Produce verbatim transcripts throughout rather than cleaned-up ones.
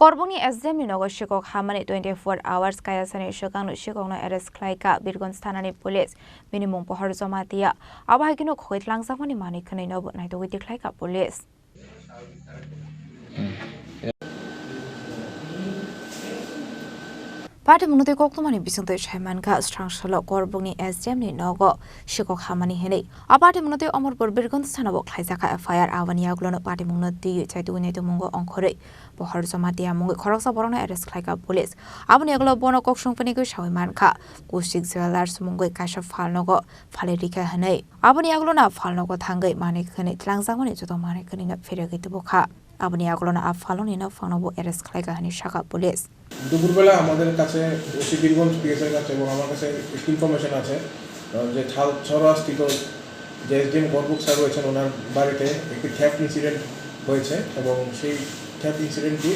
Korbongni S D M ni nogo sikok hamani twenty four hours kaya sani swkangno sikokno arrest khlaikha Birgonj thanani police. Bini mung Pohor Jamatia. Abo hai kheno khogwi tlangjakmani manwi khwnwi nobo naitugwi tikhlaikha police. Patimungno tei koktwmani bisingtwi sai mankha, srang salo Korbongni S D M ni nogo sikok hamani hinwi. A patimungno tei Omorpur Birgonj thanao khlaijakha F I R, aboni yagulono patimungno twiwi chaitugwi naitugmungo ongkhorwi Pohor Jamatia mungwi khoroksa borokno arrest khlaikha police. Aboni yagulo bono kok songpinigwi sawi mankha, Kushik Jewellers mungwi kaisa phalnogo phalwi rikha hinwi. Aboni yagulono phalnogo thangwi manwi khwnwi tlangjakmani joto manwi khwnwino phirogwi tubukha. Aboni yagulono a phalnoni nophangnobo arrest khlaikha hinwi sakha police. দুপুরবেলা আমাদের কাছে ওসি বীরগঞ্জ পিএসআই কাছে এবং আমার কাছে একটি ইনফরমেশন আছে, আহ, যে ছালছড়া স্থিত যে এসডিএম গর্ভক স্যার রয়েছেন, ওনার বাড়িতে একটি থেফট ইনসিডেন্ট হয়েছে এবং সেই থেফট ইনসিডেন্টটি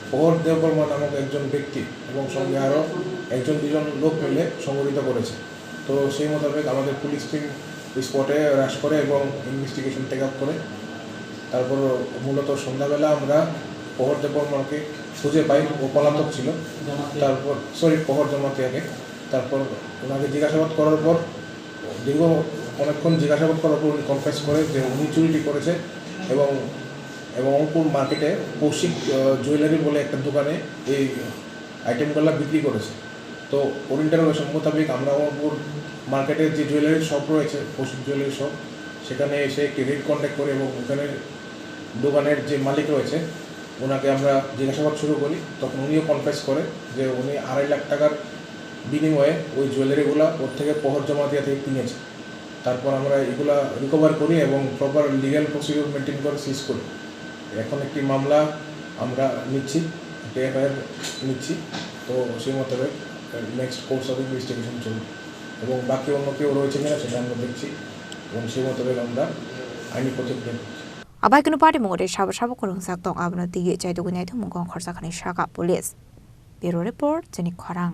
প্রহর দেববর্মা নামক একজন ব্যক্তি এবং সঙ্গে আরও একজন দুজন লোক মিলে সংঘটিত করেছে। তো সেই মোতাবেক আমাদের পুলিশ টিম স্পটে রাশ করে এবং ইনভেস্টিগেশন টেক আপ করে। তারপর মূলত সন্ধ্যাবেলা আমরা প্রহর দেববর্মাকে খুঁজে পাই, ও পলাতক ছিল। তারপর, সরি, প্রহর জমাতিয়াকে। তারপর ওনাকে জিজ্ঞাসাবাদ করার পর, দীর্ঘ অনেকক্ষণ জিজ্ঞাসাবাদ করার পর উনি কনফেস করে যে উনি চুরিটি করেছে এবং, এবং অঙ্কুর মার্কেটে কৌশিক, আহ, জুয়েলারি বলে একটা দোকানে এই আইটেমগুলো বিক্রি করেছে। তো ওর ইন্টারোগেশন মোতাবেক আমরা অঙ্কুর মার্কেটের যে জুয়েলারি শপ রয়েছে, কৌশিক জুয়েলারি শপ, সেখানে এসে একটি রেড কন্ডাক্ট করি এবং ওখানে দোকানের যে মালিক রয়েছে, ওনাকে আমরা জিজ্ঞাসাবাদ শুরু করি। তখন উনিও কনফেস করে যে উনি আড়াই লাখ টাকার বিনিময়ে ওই জুয়েলারিগুলা ওর থেকে প্রহর জমাতিয়া থেকে কিনেছে। তারপর আমরা এগুলা রিকভার করি এবং প্রপার লিগ্যাল প্রসিডিউর মেনটেন করে সিজ করি। এখন একটি মামলা আমরা নিচ্ছি, একটি এফআইআর নিচ্ছি। তো সেই মোতাবেক নেক্সট কোর্স অফ ইনভেস্টিগেশন চলবে এবং বাকি অন্য কেউ রয়েছে কিনা সেটা আমরা দেখছি এবং সেই মোতাবেক আমরা আইনি পদক্ষেপ নেব। Abai kunu party mungwi sabo sabo kwrwngjak tong, abono twiwi chaitugwi naitugmung kong khorsa khanwi sakha police. Bureau report, chini khorang.